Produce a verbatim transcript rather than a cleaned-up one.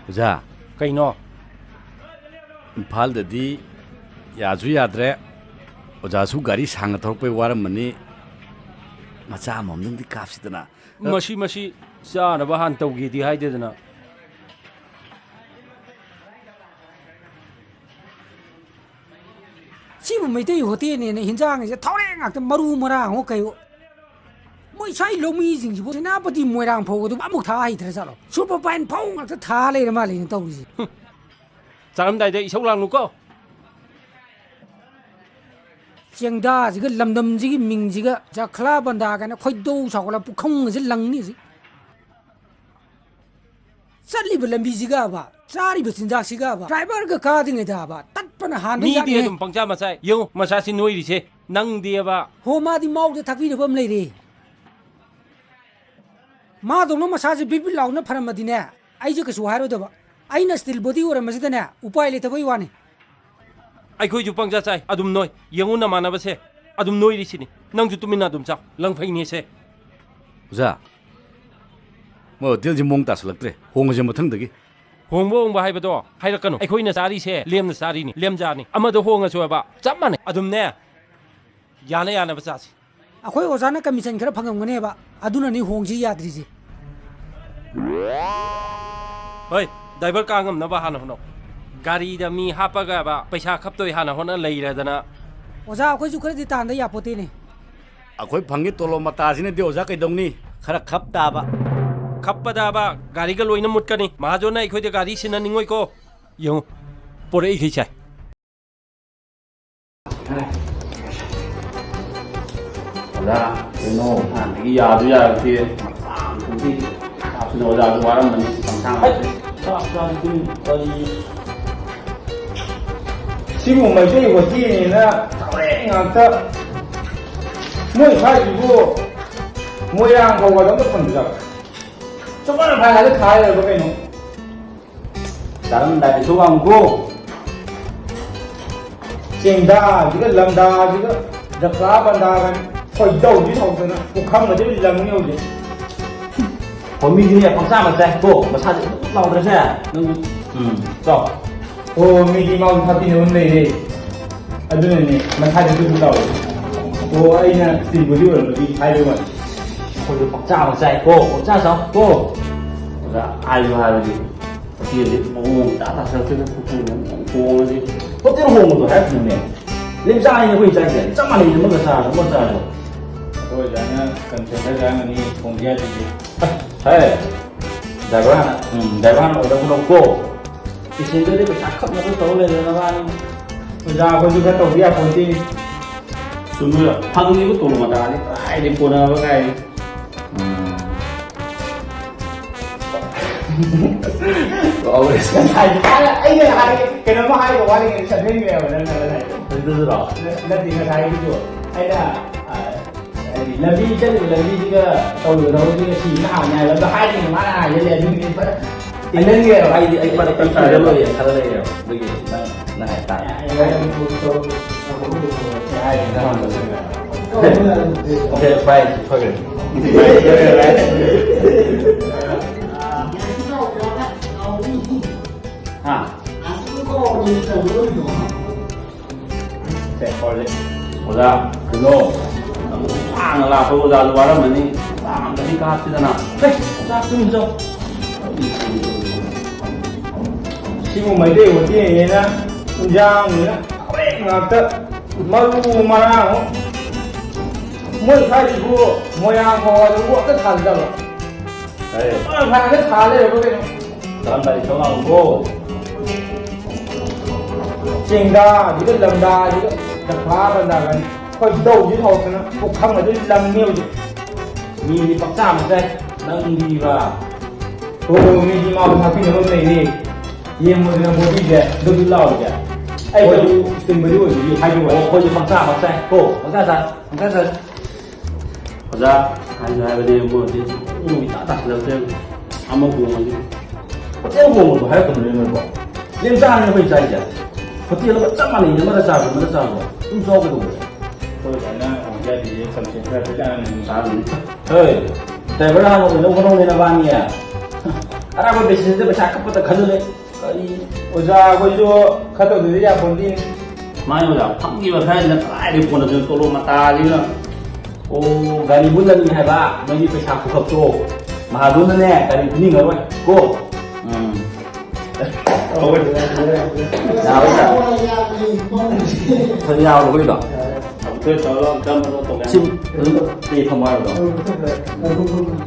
ꯑꯣꯖꯥ, ꯀꯩꯅꯣ? ꯏꯝꯐꯥꯜꯗꯗꯤ ꯌꯥꯁꯨ ꯌꯥꯗ꯭ꯔꯦ, ꯑꯣꯖꯥꯁꯨ ꯒꯥꯔꯤ ꯁꯥꯡꯅ ꯊꯧꯔꯛꯄꯩ ꯋꯥꯔꯝꯃꯅꯤ, ꯃꯆꯥ ꯑꯃꯃꯝꯗꯪꯗꯤ ꯀꯥꯞꯁꯤꯗꯅ꯫ ꯃꯁꯤ, ꯃꯁꯤ ꯆꯥꯅꯕ ꯍꯥꯟꯅ ꯇꯧꯒꯦꯗꯤ ꯍꯥꯏꯗꯦꯗꯅ꯫ ꯁꯤꯕꯨ ꯃꯩꯇꯩ ꯍꯣꯇꯦꯜꯅꯦꯅ ꯍꯤꯟꯖꯥꯡꯁꯦ ꯊꯥꯎꯔꯦꯛ ꯉꯥꯛꯇ, ꯃꯔꯨ ꯃꯔꯥꯡꯉꯣ ꯀꯩꯋꯣ꯫ ꯃꯣꯏ ꯁ꯭ꯋꯥꯏ ꯂꯧꯃꯤꯁꯤꯡꯁꯤꯕꯨ ꯁꯦꯅꯥꯄꯇꯤ ꯃꯣꯏꯔꯥꯡ ꯐꯥꯎꯕꯗꯨ ꯑꯃꯨꯛ ꯊꯥ ꯍꯩꯇ꯭ꯔ ꯖꯥꯠꯂꯣ? ꯁꯨꯄꯔ ꯐꯥꯏꯟ ꯐꯧ ꯉꯥꯛꯇ ꯊꯥ ꯂꯩꯔ ꯃꯥꯜꯂꯦꯅ ꯇꯧꯔꯤꯁꯦ꯫ ꯍꯨꯝ꯫ ꯆꯥꯔꯝꯗꯥꯏꯗ ꯏꯁꯧ ꯂꯥꯡꯅꯨꯀꯣ꯫ ꯆꯦꯡꯗꯥꯁꯤꯒ ꯂꯝꯗꯝꯁꯤꯒꯤ ꯃꯤꯡꯁꯤꯒ ꯖꯈ꯭ꯂꯥ ꯕꯟꯗꯥ ꯀꯥꯏꯅ ꯈꯣꯏꯗꯧ ꯁꯥꯎꯒꯠꯂ ꯄꯨꯈꯝꯒꯁꯦ ꯂꯪꯅꯤ ꯍꯧꯖꯤꯛ꯫ ꯆꯠꯂꯤꯕ ꯂꯝꯕꯤꯁꯤꯒꯕ, ꯆꯥꯔꯤꯕ ꯆꯤꯟꯖꯥꯛꯁꯤꯒꯕ, ꯗ꯭ꯔꯥꯏꯚꯔꯒ ꯀꯥꯗ꯭ꯔꯤꯉꯩꯗꯕ ꯇꯠꯄꯅ ꯍꯥꯟꯕ ꯃꯤꯗꯤ ꯌꯥꯠꯅꯤꯍꯦ꯫ ꯑꯗꯨꯝ ꯄꯪꯆꯥ ꯃꯆꯥꯏ꯫ ꯌꯦꯡꯉꯨ, ꯃꯆꯥꯁꯤ ꯅꯣꯏꯔꯤꯁꯦ꯫ ꯅꯪꯗꯤꯕ꯫ ꯍꯣ, ꯃꯥꯗꯤ ꯃꯥꯎꯗ ꯊꯥꯛꯄꯤꯅꯕ ꯑꯃ ꯂꯩꯔꯦ꯫ ꯃꯥꯗꯧꯅ ꯃꯁꯥꯁꯦ ꯕꯤꯠ ꯕꯤꯠ ꯂꯥꯎꯅ ꯐꯔꯝꯃꯗꯤꯅꯦ, ꯑꯩꯁꯦ ꯀꯩꯁꯨ ꯍꯥꯏꯔꯣꯏꯗꯕ꯫ ꯑꯩꯅ ꯁ꯭ꯇꯤꯜ ꯕꯣꯗꯤ ꯑꯣꯏꯔꯝꯕꯁꯤꯗꯅꯦ, ꯎꯄꯥꯏ ꯂꯩꯇꯕꯩ ꯋꯥꯅꯤ꯫ ꯑꯩꯈꯣꯏꯁꯨ ꯄꯪꯆꯥ ꯆꯥꯏ, ꯑꯗꯨꯝ ꯅꯣꯏ꯫ ꯌꯦꯡꯉꯨ ꯅꯃꯥꯟꯅꯕꯁꯦ, ꯑꯗꯨꯝ ꯅꯣꯏꯔꯤꯁꯤꯅꯤ꯫ ꯅꯪꯁꯨ ꯇꯨꯃꯤꯟꯅ ꯑꯗꯨꯝ ꯆꯥꯎ, ꯂꯪꯐꯩꯅꯦꯁꯦ꯫ ꯑꯣꯖꯥ, ꯃꯣꯏ ꯍꯣꯇꯦꯜꯁꯦ ꯃꯑꯣꯡ ꯇꯥꯁꯜꯂꯛꯇ꯭ꯔꯦ, ꯍꯣꯡꯉꯁꯦ ꯃꯊꯪꯗꯒꯤ꯫ ꯍꯣꯡꯕ ꯍꯣꯡꯕ ꯍꯥꯏꯕꯗꯣ ꯍꯥꯏꯔꯛꯀꯅꯨ꯫ ꯑꯩꯈꯣꯏꯅ ꯆꯥꯔꯤꯁꯦ ꯂꯦꯝꯅ ꯆꯥꯔꯤꯅꯤ, ꯂꯦꯝꯖꯥꯅꯤ꯫ ꯑꯃꯗ ꯍꯣꯡꯉꯁꯨ ꯍꯥꯏꯕ ꯆꯞ ꯃꯥꯟꯅꯩ꯫ ꯑꯗꯨꯝꯅꯦ, ꯌꯥꯅ ꯌꯥꯅꯕ ꯆꯥꯁꯤ꯫ ꯑꯩꯈꯣꯏ ꯑꯣꯖꯥꯅ ꯀꯃꯤꯁꯟ ꯈꯔ ꯐꯪꯉꯝꯒꯅꯦꯕ, ꯑꯗꯨꯅꯅꯤ ꯍꯣꯡꯁꯤ ꯌꯥꯗ꯭ꯔꯤꯁꯦ꯫ ꯍꯣꯏ, ꯗ꯭ꯔꯥꯏꯚꯔ ꯀꯥ ꯉꯝꯅꯕ ꯍꯥꯟꯅ ꯍꯣꯠꯅꯧ꯫ ꯒꯥꯔꯤꯗ ꯃꯤ ꯍꯥꯞꯄꯒꯕ ꯄꯩꯁꯥ ꯈꯞꯇꯣꯏ ꯍꯥꯟꯅ ꯍꯣꯠꯅ ꯂꯩꯔꯗꯅ꯫ ꯑꯣꯖꯥ, ꯑꯩꯈꯣꯏꯁꯨ ꯈꯔꯗꯤ ꯇꯥꯟꯗ ꯌꯥꯄꯣꯠꯇꯦꯅꯦ꯫ ꯑꯩꯈꯣꯏ ꯐꯪꯉꯤ ꯇꯣꯂꯣꯞ ꯃꯇꯥꯁꯤꯅꯗꯤ ꯑꯣꯖꯥ ꯀꯩꯗꯧꯅꯤ? ꯈꯔ ꯈꯞ ꯇꯥꯕ꯫ ꯈꯞꯄꯗꯕ ꯒꯥꯔꯤꯒ ꯂꯣꯏꯅ ꯃꯨꯠꯀꯅꯤ꯫ ꯃꯍꯥꯖꯣꯟꯅ ꯑꯩꯈꯣꯏꯗ ꯒꯥꯔꯤ ꯁꯤꯟꯅꯅꯤꯡꯉꯣꯏꯀꯣ꯫ ꯌꯦꯡꯉꯨ, ꯄꯣꯔꯛꯏꯈꯩ ꯁꯥꯏ꯫ ꯑꯣꯖꯥ, ꯀꯩꯅꯣ? ꯍꯥꯟꯅꯗꯒꯤ ꯌꯥꯁꯨ ꯌꯥꯔꯛꯇꯦ꯫ ꯃꯆꯥ ꯑꯃꯈꯛꯀꯤ ꯆꯥꯛꯁꯤꯅ ꯑꯣꯖꯥꯁꯨ ꯋꯥꯔꯝꯃꯅꯤ, ꯄꯪꯁꯥ ꯉꯥꯡꯁꯤꯜꯂꯦ꯫ ꯆꯥꯛ ꯆꯥꯕꯗꯨ ꯀꯔꯤ? ꯁꯤꯕꯨ ꯃꯩꯇꯩ ꯍꯣꯇꯦꯜꯅꯦꯅ ꯊꯥꯎꯔꯦꯛ ꯉꯥꯛꯇ꯫ ꯃꯣꯏ ꯁ꯭ꯋꯥꯏꯁꯤꯕꯨ ꯃꯣꯏꯔꯥꯡ ꯐꯥꯎꯕꯗ ꯑꯝꯇ ꯐꯪꯗ꯭ꯔꯕ? ꯆꯞ ꯃꯥꯟꯅ ꯐꯥꯏ ꯍꯥꯏꯔ ꯈꯥꯏꯔꯕ ꯀꯩꯅꯣ? ꯆꯥꯔꯝꯗꯥꯏꯗꯁꯨ ꯋꯥꯡꯒꯣ꯫ ꯆꯦꯡꯗꯥꯁꯤꯒ ꯂꯝꯗꯥꯁꯤꯒ ꯖꯇ꯭ꯔꯥ ꯕꯟꯗꯥꯒ ꯈꯣꯏꯗꯧꯁꯤ ꯁꯥꯎꯗꯅ ꯄꯨꯈꯝꯒꯁꯦ ꯂꯪꯉꯤ ꯍꯧꯖꯤꯛ꯫ ꯍꯣ, ꯃꯤꯗꯤꯅꯦ ꯄꯪꯆꯥ ꯑꯃ ꯆꯥꯏ ꯀꯣ, ꯃꯁꯥꯁꯦ ꯂꯥꯎꯗ꯭ꯔꯁꯦ꯫ ꯅꯪ, ꯎꯝ, ꯆꯥꯎ꯫ ꯑꯣ, ꯃꯤꯗꯤ ꯃꯥꯕꯨ ꯊꯥꯛꯄꯤꯅꯕ ꯑꯃ ꯂꯩꯔꯦ꯫ ꯑꯗꯨꯅꯅꯦ ꯃꯁꯥꯁꯦ ꯇꯨ ꯇꯨ ꯇꯧꯔꯤ꯫ ꯑꯣ, ꯑꯩꯅ ꯁ꯭ꯇꯤꯜꯕꯨꯗꯤ ꯑꯣꯏꯔꯝꯕꯒꯤ ꯍꯥꯏꯕ ꯋꯥꯅꯤ꯫ ꯑꯩꯈꯣꯏꯁꯨ ꯄꯪꯆꯥ ꯑꯃ ꯆꯥꯏ ꯀꯣ, ꯄꯪꯆꯥ ꯆꯥꯎ ꯀꯣ꯫ ꯑꯣꯖꯥ, ꯍꯥꯏꯌꯨ ꯍꯥꯏꯕꯗꯤ ꯍꯣꯇꯦꯜꯁꯦ ꯃꯑꯣꯡ ꯏꯇꯥ ꯇꯥꯁꯤꯜꯂꯛꯇ꯭ꯔꯦꯗ, ꯍꯣꯇꯦꯜ ꯑꯃ ꯍꯣꯡꯉꯁꯦ꯫ ꯍꯣꯇꯦꯜ ꯍꯣꯡꯕꯗꯣ ꯍꯥꯏꯔꯛꯀꯅꯨꯅꯦ꯫ ꯂꯦꯝꯆꯥ ꯍꯥꯏꯅ ꯑꯩꯈꯣꯏ ꯆꯥꯏꯁꯦ ꯆꯞ ꯃꯥꯟꯅꯩ, ꯑꯃꯒ ꯆꯥꯔꯁꯨ ꯑꯃꯒ ꯆꯥꯔꯁꯨ꯫ ꯑꯩꯈꯣꯏ ꯑꯣꯖꯥꯅ ꯀꯟꯁꯦꯟ ꯈꯔ ꯆꯥꯔꯝꯒꯅꯤ, ꯊꯣꯡꯕ ꯌꯥꯗ꯭ꯔꯤꯁꯦ꯫ ꯑꯁ, ꯍꯦ, ꯗ꯭ꯔꯥꯏꯚꯔ ꯍꯥꯟꯅ, ꯎꯝ, ꯗ꯭ꯔꯥꯏꯚꯔ ꯍꯥꯟꯅ ꯑꯣꯔꯗꯔ ꯄꯨꯔꯛꯎꯀꯣ꯫ ꯄꯦꯁꯦꯟꯖꯔꯗꯤ ꯄꯩꯁꯥ ꯈꯞꯅꯕ ꯇꯧ ꯂꯩꯗꯅ ꯅꯕꯥꯅꯤ꯫ ꯑꯣꯖꯥ, ꯑꯩꯈꯣꯏꯁꯨ ꯈꯔ ꯇꯧꯕ ꯌꯥꯄꯣꯟꯇꯦ꯫ ꯆꯨꯝꯃꯦ, ꯐꯪꯉꯤꯕ ꯇꯣꯂꯣꯞ ꯃꯇꯥꯗꯤ ꯀꯗꯥꯏꯗꯩ ꯀꯣꯟꯅꯕ ꯀꯥꯏ꯫ ꯎꯝ꯫ ꯀꯥꯎꯔꯦ꯫ ꯉꯁꯥꯏꯗꯤ ꯃꯥꯅ, ꯑꯩꯅ ꯍꯥꯏꯒꯦ, ꯀꯩꯅꯣꯝꯃ ꯍꯥꯏꯒꯦ ꯋꯥꯔꯤꯉꯩꯗ ꯁꯠꯍꯟꯈ꯭ꯔꯦꯕ ꯅꯪꯅ ꯉꯁꯥꯏꯗꯣ꯫ ꯑꯗꯨꯗꯨꯔꯣ? ꯅ-, ꯅꯠꯇꯦ, ꯉꯁꯥꯏꯒꯤꯗꯣ꯫ ꯑꯩꯅ, ꯑ, ꯍꯥꯏꯗꯤ ꯂꯝꯕꯤ ꯆꯠꯂꯤꯕ ꯂꯝꯕꯤꯁꯤꯒ ꯇꯧꯔꯤꯕ ꯊꯕꯛꯁꯤꯒ ꯁꯤꯕꯅ ꯍꯥꯡꯉꯦ ꯍꯥꯏꯕ ꯑꯝꯇ ꯍꯥꯏꯗꯦꯅꯦ, ꯃꯥꯅ ꯍꯥꯏꯖꯜꯂꯦ, ꯑꯗꯨꯒꯤꯗꯤ ꯐꯖ ꯏꯜꯍꯟꯈ꯭ꯔꯦꯕ꯫ ꯑꯩꯗꯤ, ꯑꯩ ꯐꯔꯦ, ꯑꯩ ꯐꯔꯦ ꯂꯣꯏꯔꯦ ꯈꯜꯂ ꯂꯩꯔꯦꯕ꯫ ꯑꯗꯨꯒꯤ ꯅꯪ, ꯅꯪ ꯍꯥꯏꯇꯥꯔꯦ꯫ Okay, bye. ꯐꯈ꯭ꯔꯦ꯫ ꯍꯥ? ꯁꯦ, ꯍꯣꯏꯁꯦ꯫ ꯑꯣꯖꯥ, ꯀꯩꯅꯣ, ꯁꯥꯡꯅ ꯂꯥꯛꯄ ꯑꯣꯖꯥꯁꯨ ꯋꯥꯔꯝꯃꯅꯤ꯫ ꯆꯥ ꯑꯝꯇꯗꯤ ꯀꯥꯞꯁꯤꯗꯅ꯫ ꯍꯦ, ꯆꯥꯛ ꯇꯨꯝ ꯆꯣ꯫ ꯁꯤꯕꯨ ꯃꯩꯇꯩ ꯍꯣꯇꯦꯜꯅꯦꯅ ꯏꯟꯖꯥꯡꯅꯤꯅ ꯑꯔꯦꯝ ꯉꯥꯛꯇ, ꯃꯔꯨ ꯃꯔꯥꯡ ꯑꯃꯨꯛ꯫ ꯃꯣꯏ ꯁ꯭ꯋꯥꯏꯁꯤꯕꯨ ꯃꯣꯏꯔꯥꯡ ꯐꯥꯎꯕꯗꯕꯨ ꯑꯝꯇ ꯊꯥꯖꯗꯕ꯫ ꯑꯦ꯫ ꯃꯣꯏ ꯐꯥꯅ ꯊꯥ ꯂꯩꯔꯕ ꯀꯩꯅꯣ? ꯆꯥꯔꯝꯗꯥꯏ ꯏꯁꯧ ꯂꯥꯡꯅꯨꯀꯣ꯫ ꯆꯦꯡꯗꯥꯁꯤꯒ ꯂꯝꯗꯥꯁꯤꯒ ꯖꯐꯥ ꯕꯟꯗꯥꯒꯅꯤ꯫ ꯑꯩꯈꯣꯏ ꯂꯧꯁꯤ ꯍꯧꯔꯛꯇꯅ ꯄꯨꯈꯝ ꯑꯗꯨ ꯂꯪꯉꯦ ꯍꯧꯖꯤꯛ꯫ ꯃꯤꯗꯤ ꯄꯪꯆꯥ ꯑꯃ ꯆꯥꯏ, ꯅꯪꯗꯤꯕ꯫ ꯑꯣ, ꯃꯤꯗꯤ ꯃꯥꯕꯨ ꯊꯥꯛꯄꯤꯅꯕ ꯑꯃ ꯂꯩꯔꯦ꯫ ꯌꯦꯡꯉꯨꯗꯅ ꯕꯣꯗꯤꯁꯦ ꯗꯨꯞ ꯗꯨꯞ ꯂꯥꯎꯔꯤꯁꯦ꯫ ꯑꯩ ꯑꯩꯈꯣꯏꯗꯤ ꯁ꯭ꯇꯤꯝꯕꯨꯗꯤ ꯑꯣꯏꯕꯒꯤ ꯍꯥꯏꯕ ꯋꯥꯅꯤ꯫ ꯑꯣ, ꯑꯩꯈꯣꯏꯗꯤ ꯄꯪꯆꯥ ꯑꯃ ꯆꯥꯏ ꯀꯣ, ꯄꯪꯆꯥ ꯆꯥꯏ, ꯄꯪꯆꯥ ꯆꯥꯏ꯫ ꯑꯣꯖꯥ, ꯍꯥꯏꯁꯨ ꯍꯥꯏꯕꯅꯦ, ꯃꯣꯏꯗꯤ ꯅꯣꯡ ꯏꯇꯥ ꯇꯥꯁꯤꯜꯂꯛꯇ꯭ꯔꯦ꯫ ꯑꯃ ꯍꯣꯡꯉꯁꯤ꯫ ꯍꯣꯇꯦꯜ ꯍꯣꯡꯕꯗꯣ ꯍꯥꯏꯔꯛꯀꯅꯨꯅꯦ ꯅꯣꯏꯕꯣ꯫ ꯂꯦꯝꯆꯥꯅꯦ ꯑꯩꯈꯣꯏ ꯆꯥꯏꯁꯦ꯫ ꯍꯣꯇꯦꯜ ꯑꯃ ꯆꯞ ꯃꯥꯟꯅꯩꯅꯦ, ꯑꯃꯗ ꯆꯥꯕ, ꯑꯃꯗ ꯆꯥꯕ꯫ ꯑꯗꯨꯝ ꯆꯥꯎ ꯀꯩꯗꯧꯕ? ꯑꯩꯈꯣꯏ ꯑꯗꯨꯃꯥꯏꯅ ꯍꯣꯡꯖꯗꯤꯌꯦ, ꯀꯟꯁꯦꯟ ꯈꯔ ꯄꯤꯖꯔꯝꯃꯤ꯫ ꯆꯥꯔꯝꯃꯤ꯫ ꯍꯣꯏ꯫ ꯗ꯭ꯔꯥꯏꯚꯔ ꯍꯥꯟꯅ ꯑꯣꯏꯅꯕ ꯍꯣꯠꯅꯧꯅꯦ ꯅꯕꯥꯅꯤ꯫ ꯑꯔꯥꯞꯄ ꯕꯦꯁꯤꯁꯇ ꯄꯩꯁꯥ ꯀꯛꯄꯗ ꯈꯜꯂꯨꯅꯦ꯫ ꯀꯔꯤ? ꯑꯣꯖꯥ, ꯑꯩꯈꯣꯏꯁꯨ ꯈꯔ ꯇꯧꯗꯗꯤ ꯌꯥꯄꯣꯟꯇꯦ꯫ ꯃꯥꯅꯤ ꯑꯣꯖꯥ, ꯐꯪꯈꯤꯕ ꯈꯔꯁꯤꯅ ꯀꯗꯥꯏꯗꯒꯤ ꯀꯣꯟꯅꯗꯣꯏꯅꯣ? ꯇꯣꯂꯣꯞ ꯃꯇꯥꯁꯤꯒ꯫ ꯑꯣ, ꯒꯥꯔꯤ ꯃꯨꯜꯂꯅꯤ ꯍꯥꯏꯕ ꯅꯣꯏꯒꯤ ꯄꯩꯁꯥ ꯈꯨꯈꯞꯇꯣ꯫ ꯃꯍꯥꯖꯣꯟꯅꯅꯦ ꯒꯥꯔꯤ ꯄꯤꯅꯤꯡꯉꯔꯣꯏ ꯀꯣ꯫ ꯎꯝ꯫ ꯌꯥꯔꯣꯏꯗ꯫ ꯌꯥꯔꯣꯏ, ꯑꯩꯈꯣꯏꯗꯣ꯫ ꯑꯩꯈꯣꯏ ꯇꯧꯔꯒ ꯀꯔꯝꯕꯅꯣ ꯇꯧꯒꯦ? ꯁꯤ ꯑꯗꯨꯝ ꯄꯦ ꯊꯝꯃꯣ ꯍꯥꯏꯕꯗꯣ?